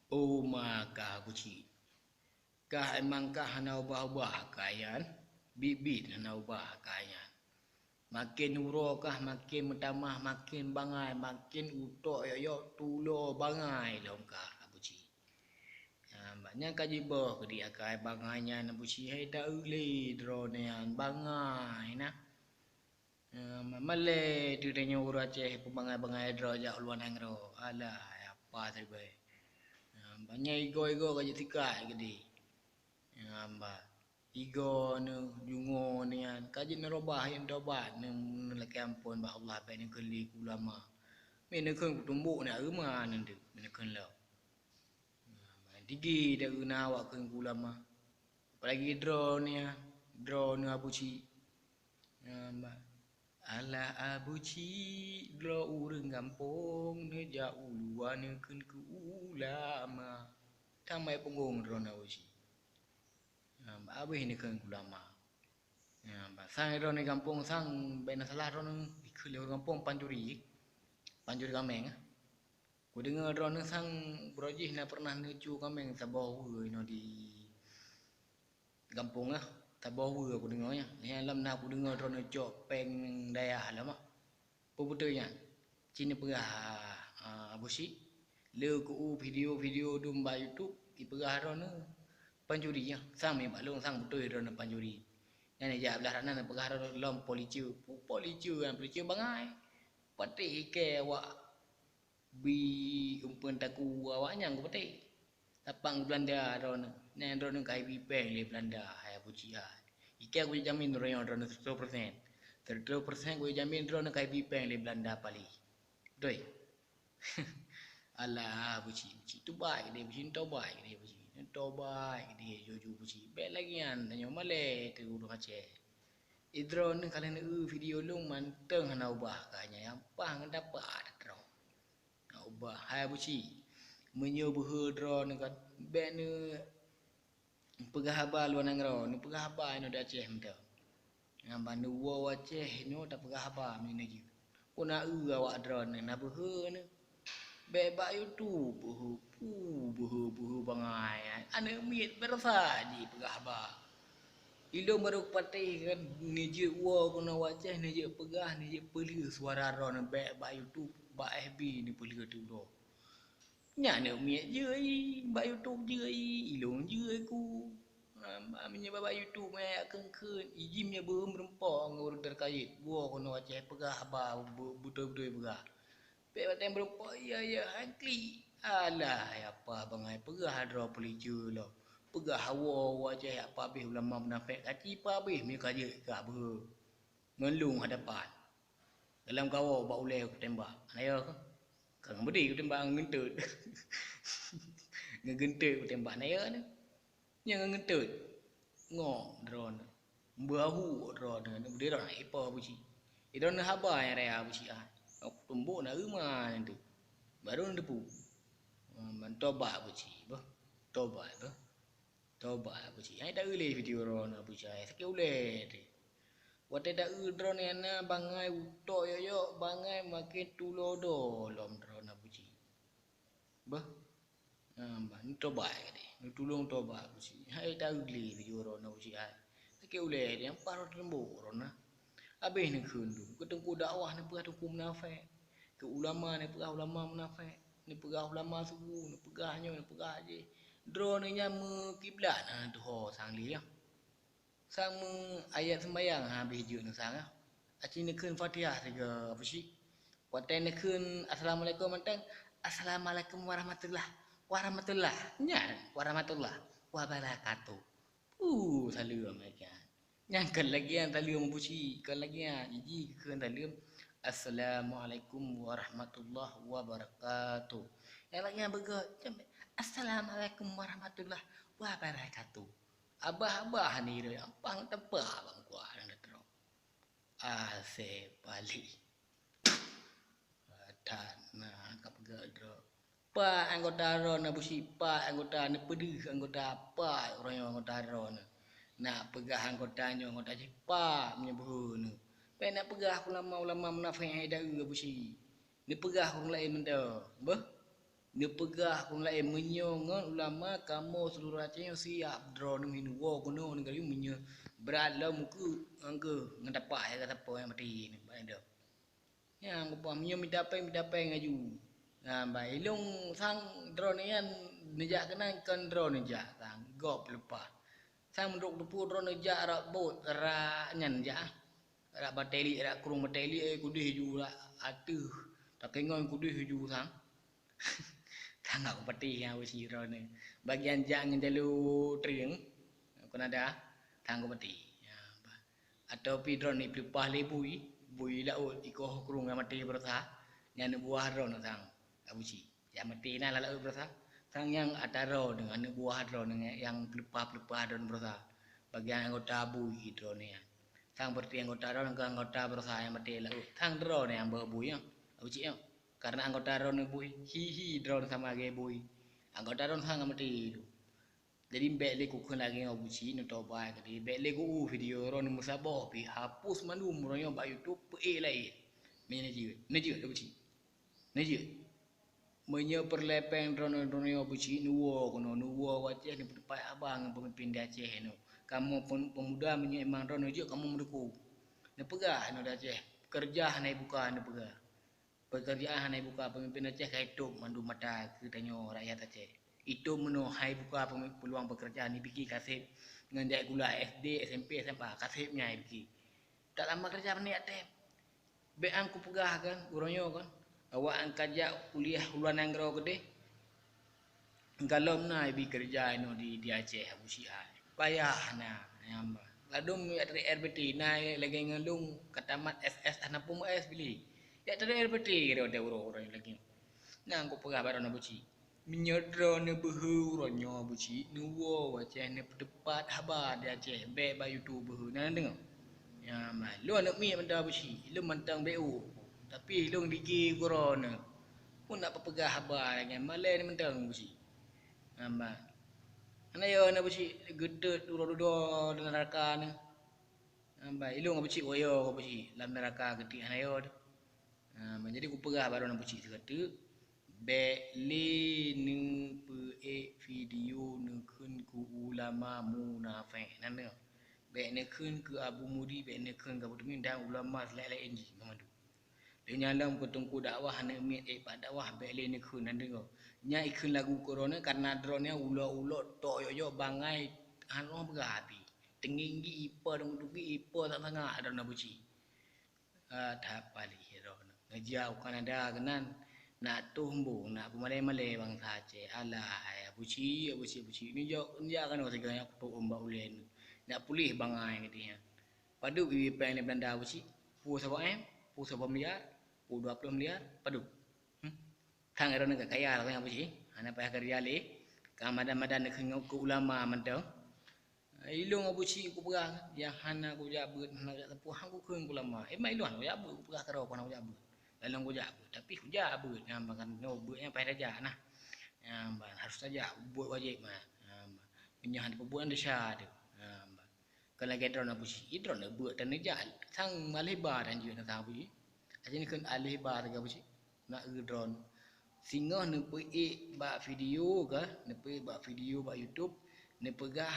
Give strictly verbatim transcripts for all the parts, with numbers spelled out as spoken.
Oh ma kah Abu Chik, kah emang kah hana ubah-ubah kah nyan, biet-biet hana ubah kah nyan. Maken uroe kah maken meutamah, maken bangai, maken utok yok-yok tulo bangai lom kah Abu Chik. Nyan, bak nyan ka jiboh keudiek akai bangai nyan Abu Chik, hai taeu lé droeneuh nyan bangai na. Nyan, malée teuh tanyoe ureuëng Aceh peubangai-bangai droe jak u luwa nanggroe. Alah, hai apa siribée. Nyan, bak nyan igoe-igoe ka jeuet sikai keudeh. Nyan, bak igoe neuh, jungoe neuh nyan, ka jeuet neurobah, jeuet neutobat, neu-, neulakée amphon bak Allah, bék neukheun lé keu ulama. Meuneukheun kutumbok na euma neudeuh, meuneukheun lom. Nah, digi deuh na awak kheun keu ulama. Apalagi droeneuh nyan, droeneuh Abu Chik. Nah, ba-, alah Abu Chik, droe ureuëng gampông, neujak u luwa neukheun keu ulama. Tamai punggong droeneuh Abu Chik. Nah, habéh neukheun keu ulama. Nah, ba-, sang droeneuh gampông sang bék na salah droeneuh, dikheun lé ureuëng gampông pancuri. Pancuri kaméng, ah. Kudeungoe droeneuh sang uroe jih na peureunah neucue kaméng saboh weue inoe di gampông, ah, saboh weue kudeungoe nyan. Nyan lom na kudeungoe droeneuh cok péng dayah lom, ah. Peue beutôi nyan? Ci neupeugah, ah, Abu Chik, le keu u video-video dum bak YouTube, ipeugah droeneuh pancuri nyan. Sang meuiba lôn sang beutôi droeneuh pancuri. Nyan ijak blah rana neupeugah droeneuh lom police. Peue police nyan, police bangai. Patéh ikée awak bi umpeuen takue awaknyan geupatéh. Tapang Beulanda droeneuh, nyan droeneuh ka ibi péng lé Beulanda, hai Abu Chik hai. Ikée kujamin droeneuh, droeneuh seratus persen. Seratus persen kujamin droeneuh ka ibi péng lé Beulanda paléh. Beutôi? Alah, Abu Chik, Abu Chik. Tobat keudeh, Abu Chik. Tobat keudeh, Abu Chik. Tobat keudeh, jujur, Abu Chik. Bék lagée nyan, tanyoe malée teuh ureuëng Aceh. Idroeneuh ka lheueh neueu video lôn mantong hana ubah kah nyan, nyang paih ngon dapat droe. Hana ubah, hai Abu Chik. Meunyoe beuhe droeneuh kan, bék neupeugah haba luwa nanggroe, neupeugah haba inoe di Aceh mantong. Nyan ban neuwoe u Aceh nyoe tapeugah haba meunyoe jeuet. Keu na eu awak droeneuh na beuhe neuh. Bék bak YouTube beuhe, puh, beuhe-beuhe bangai. Aneuk miet beurasa jipeugah haba. Ilôn barô kupatéh kan neujeuet woe keunoe u Aceh, neujeuet peugah, neujeuet peulheueh suara droeneuh bék bak YouTube, bak F B neupeulheueh teuh uroe. Nyan aneuk miet jeuet i, bak YouTube jeuet i, ilôn jeuet ku. Meunyoe bak YouTube meuyak kheun-kheun, ijim nyoe beumeureumpok ngon ureuëng teukayeuet, woe keunoe u Aceh peugah haba beutôi-beutôi peugah. Bék watée meurumpok, iya, iya, han klik. Alah, hai apa bangai peugah droe peuliceue lom. Peugah hawa u Aceh apa abéh ulama munafék, kaci pa abéh meunyoe ka jeuet ka beuhe. Ngon lôn hadapan. Dalam kawoe bak ulée kutembak. Naya kah? Ka ngon beudé kutembak ngon geunteut. Ngon geunteut kutembak naya nyoe. Nyang ngeunteut ngok droeneuh, beuahu droeneuh, neubeudôh droeneuh ipo Abu Chik. Droeneuh haba nyang raya Abu Chik ai. Tumbok na euma nyan teuh. Baru neuteupeue. Tobat Abu Chik beuh. Tobat beuh. Tobat Abu Chik. Hai taeu lé video droeneuh Abu Chik ai. Sakét ulée teuh. Watée taeu droeneuh na bangai utok yok-yok, bangai makin tulo do lom droeneuh Abu Chik. Beuh. Nah, bah, neutobat keudeh. Neutulông tobat Abu Chik. Hai taeu lé video droeneuh Abu Chik hai. Sakét ulée nyang paih rot teumbok droeneuh. Abéh neukheun dum. Keu teungku dakwah neupeugah teungku munafék. Keu ulama neupeugah ulama munafék. Neupeugah ulama sugu, neupeugah nyoe, neupeugah jéh. Droeneuh nyan meukiblat na tuho sang lé nyan. Sang meu ayat seumbayang, ha, habéh jeuet neusang, ha. Aci neukheun Fatihah sigoe Abu Chik. Watée neukheun assalamualaikum mantong, "Assalamualaikum warahmatullah, warahmatullah." Nyan, warahmatullah wabarakatuh. Puh, saleuem lagée nyan. Nyan kon lagée nyan saleuem Abu Chik, kon lagée nyan. Jiji geukheun saleuem, "Assalamualaikum warahmatullah wabarakatuh." Nyang lagée nyan beugöt, "Assalamualaikum warahmatullah wabarakatuh." Abah-abah ni dah ampang teupah bang kuah dan teutro. Asai pali. That na ka peugah droe. Pat anggota droeneuh Abu Chik, pat anggota neupeudeuh anggota, pat uroe nyoe anggota droeneuh. Nak peugah anggota nyoe anggota jih, pat meunyoe beuhe neuh. Bék nak peugah ulama-ulama munafék hai taeu Abu Chik. Neupeugah ureuëng laén mantong. Beuh? Neupeugah ureuëng laén, meunyoe ngon ulama kamoe seuluruh Aceh nyoe siap droeneuh neuwoe keunoe nanggroe, meunyoe brat lom ukeue ngon geuh ngon tapak ya gata po nyang maté nibak nanggroe. Nyang kupah meunyoe mita péng, mita péng laju. Nah, bah ilong sang droeneuh nyan neujak keunan kon droeneuh jak sang gob leupah. Sang meudok teupeu droeneuh jak rak bot, rak nyan jak. Rak bateli, rak krueng bateli, eh, kudeh ju rak ateueh. Takengon kudeh ju sang. Tangga kupatih nyang beusi droeneuh. Bagian jak ngon jalô trieng, kon ada, tangga kupatih. Ya, bah. Atau pi droeneuh ipeulupah lé bui, bui laôt ikoh krueng nyang maté beurasa, nyan buah droeneuh sang, Abusi. Nyang maté na lam laôt beurasa. Sang nyang ata droeneuh, aneuk buah droeneuh nyang peulupah-peulupah droeneuh beurasa. Bagian anggota bui droeneuh nyan. Sang berarti anggota droeneuh keu anggota beurasa nyang maté laôt. Sang droeneuh nyang beu bui nyoe, Abusi nyoe. Karena anggota droeneuh bui, hi-hi droeneuh sama lagée bui. Anggota droeneuh sang maté tu. Jadi bék lé kukheun lagée nyoe Abusi, neutobat keudeh. Bék lé ku video droeneuh meusaboh pih hapus mandum uroe nyoe bak YouTube peuék laén. Meunyoe neujeuet, neujeuet Abusi. Neujeuet. Meunyoe peureulée péng droeneuh, droeneuh Abusi, neuwoe keunoe, neuwoe u Aceh, neupeuteupat haba ngon peumimpin di Aceh nyoe. Kamoe pem-, pemuda meunyoe memang droeneuh jeuet kamoe meudukung. Neupeugah nyoe di Aceh, keureuja hana ibuka neupeugah. Pekerjaan hana ibuka, peumimpin Aceh ka itôb mandum mata keu tanyoe rakyat Aceh. Itôb meunoe hai buka pemi-, peuluang peukeurjaan, ipike kaseb ngon jak gula SD, SMP, SMA, kaseb nyan ipike. Tak lama keureuja paniet tem. Bék an kupeugah kan, uroe nyoe kan, awak an ka jak kuliah u luwa nanggroe keudeh. Galom na ibi keureuja inoe di, di Aceh, Abusi ai. Payah na, nyang ba. Ladôm jak teurimong RPT, na lagée ngon lôn ka tamat SS hana pun S pih. Jak teurimong RPT keudeh uroe-uroe lagée nyoe. Nyang kupeugah bak droeneuh Abusi. Meunyoe droeneuh beuhe uroe nyoe Abusi, neuwoe u Aceh neupeuteupat haba di Aceh, bék bak YouTube beuhe. Na neudeungoe? Ya, ma, lôn aneuk miet mantong Abusi, lôn mantong B U. Tapi lôn digi keu droeneuh. Pun nak peugah haba lagée nyan, malée ni mantong Abusi. Hamba. Hana yo na Abusi geutot uroe dudoe lam neuraka nyoe. Hamba, ilong Abusi, woyo Abusi lam neuraka geutik hana yo. Ha, jadi kupeugah bak droeneuh Abusi sigoe teuk, bék lé neupeuék video neukheun keu ulama munafék. Nan nyoe. Bék neukheun keu Abu Mudi, bék neukheun keu Abu Tumin dan ulama laén-laén jih banmandum. Lheueh nyan lom keu teungku dakwah aneuk miet ék bak dakwah bék lé neukheun, nan deungoe. Nyan ikheun lagu keu droeneuh karena droeneuh ulok-ulok tok yok-yok bangai hana beugapi. Teunggi-nggi ipo, teunggi ipo sangat-sangat droeneuh Abusi. Ah, that paléh droeneuh. Neujak u Kanada keunan, nak toh embong, nak peumalée-malée bansa Aceh. Alah hai Abusi, Abusi, Abusi. Neujak, neujak keunoe sigoe nyan kutoh embak ulée nyoe. Nak puléh bangai keudeh nyan. Padub ibi péng lé Beulanda Abusi? Pue saboh M, pue saboh miliar, pue dua ploh miliar, padub. Hmm. Kang droeneuh ka kaya lah Abusi. Hana payah keureuja lé. Ka madan-madan keu, keu ulama mantong. Ilong Abusi kupeugah, nyang hana kujak beuet, hana kujak sapeue, han kukheun keu ulama. Emang ilong hana kujak beuet, kupeugah keudroe hana kujak beuet. Lalong kujak beuet, tapi kujak beuet nyang bangai nyoe beuet nyang payah tajak nah. Nyang ban harus tajak, beuet wajéb mah. Nyang ban meunyoe hana peubuet desya teuh. Nyang ban Kon lagée droeneuh Abusi, droeneuh beuet dan neujak sang maléh ba dan jeuet na sang Abusi. Aja neukheun aléh ba teuga Abusi. Nak eu droeneuh. Singoh neupeuék bak video ka, neupeuék bak video bak YouTube, neupeugah,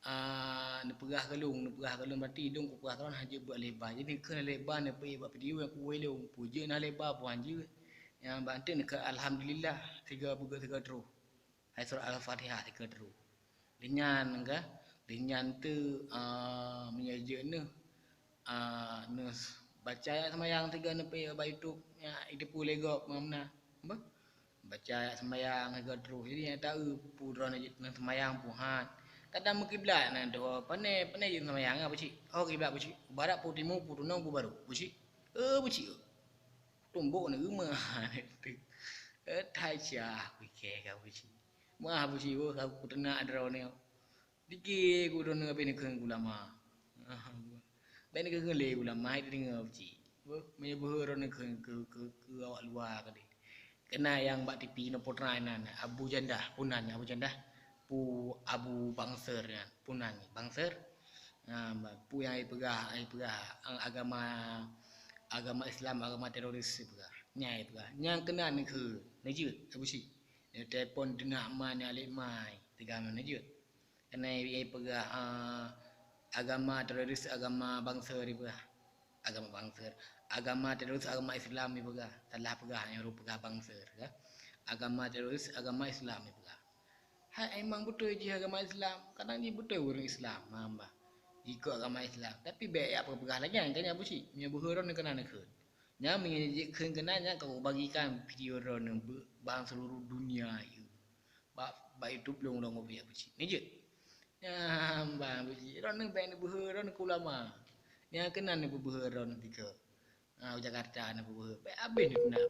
ah, neupeugah keu lôn, neupeugah keu lôn, berarti lôn kupeugah keu droeneuh hana jeuet beuet aléh ba. Jadi neukheun aléh ba neupeuék bak video nyang kuwoe lôn, peue jeuet na aléh ba peue han jeuet. Nyang ban teuk neukheun alhamdulillah, sigoe beugét sigoe troh. Hai surat Al-Fatihah sigoe troh. Lheueh nyan ka, lheueh nyan teuk, ah, meunyoe jeuet neuh, ah, neuh baca ayat seumayang sigoe neupeuék bak YouTube, nyan jiteupeue lé gob ngon meunan. Bah, baca ayat seumayang sigoe troh. Jadi nyang taeu peue droeneuh jeuet neuh seumayang peue han. Kadang meukiblat na teuh, pane, pane jeuet seumayang Abusi. Oh kiblat Abusi, barat peue timu, peue tunong, peue barô. Abusi. Eh, Abusi. Tumbok ni geumah. Eh, tai cah pike ka Abusi. Meuah Abusi, oh, ka kuteunak droeneuh. Dikeu droeneuh habéh neukheun ulama. Bék neukheun lé ulama, hai teudeungoe Abusi. Boh, meunyoe beuhe droeneuh kheun keu, keu, keu awak luwa keudeh. Keunan nyang bak TV inoe putra inan, Abu Jandah, peue nan Abu Jandah? Peue Abu Bangser nyan, peue nan Bangser? Nah, peue nyang ipeugah, ipeugah agama, agama Islam, agama teroris ipeugah. Nyan ipeugah. Nyang keunan neukheun. Neujeuet, Abu Syik. Telepon teunak ma, nyan lé mai, teuga ma neujeuet. Keunan ipeugah, ah, agama teroris, agama banser ipeugah. Agama banser. Agama teroris, agama Islam ipeugah. Salah peugah, nyang ureueng peugah banser, ka. Agama teroris, agama Islam ipeugah. Hai, emang beutôi jih agama Islam. Kadang jih beutôi ureueng Islam, paham bah? Ikot agama Islam. Tapi bèk jak peugah lagèe nyan, kan, Abu Syik. Meunyoe beuhe droeneuh keunan neukheun. Nyan meunyoe jikheun keunan, nyan ka kubagikan video droeneuh bak seluruh dunia, yue. Bak, bak YouTube lôn, lôn ubé Abu Syik. Neujeuet? Nyan, bah, Abu Syik. Droeneuh bèk neubeuhe droeneuh keu ulama. Nyan keunan neupeubeuhe droeneuh tiko. Ah, u Jakarta neupeubeuhe. Bèk habéh neuteunak.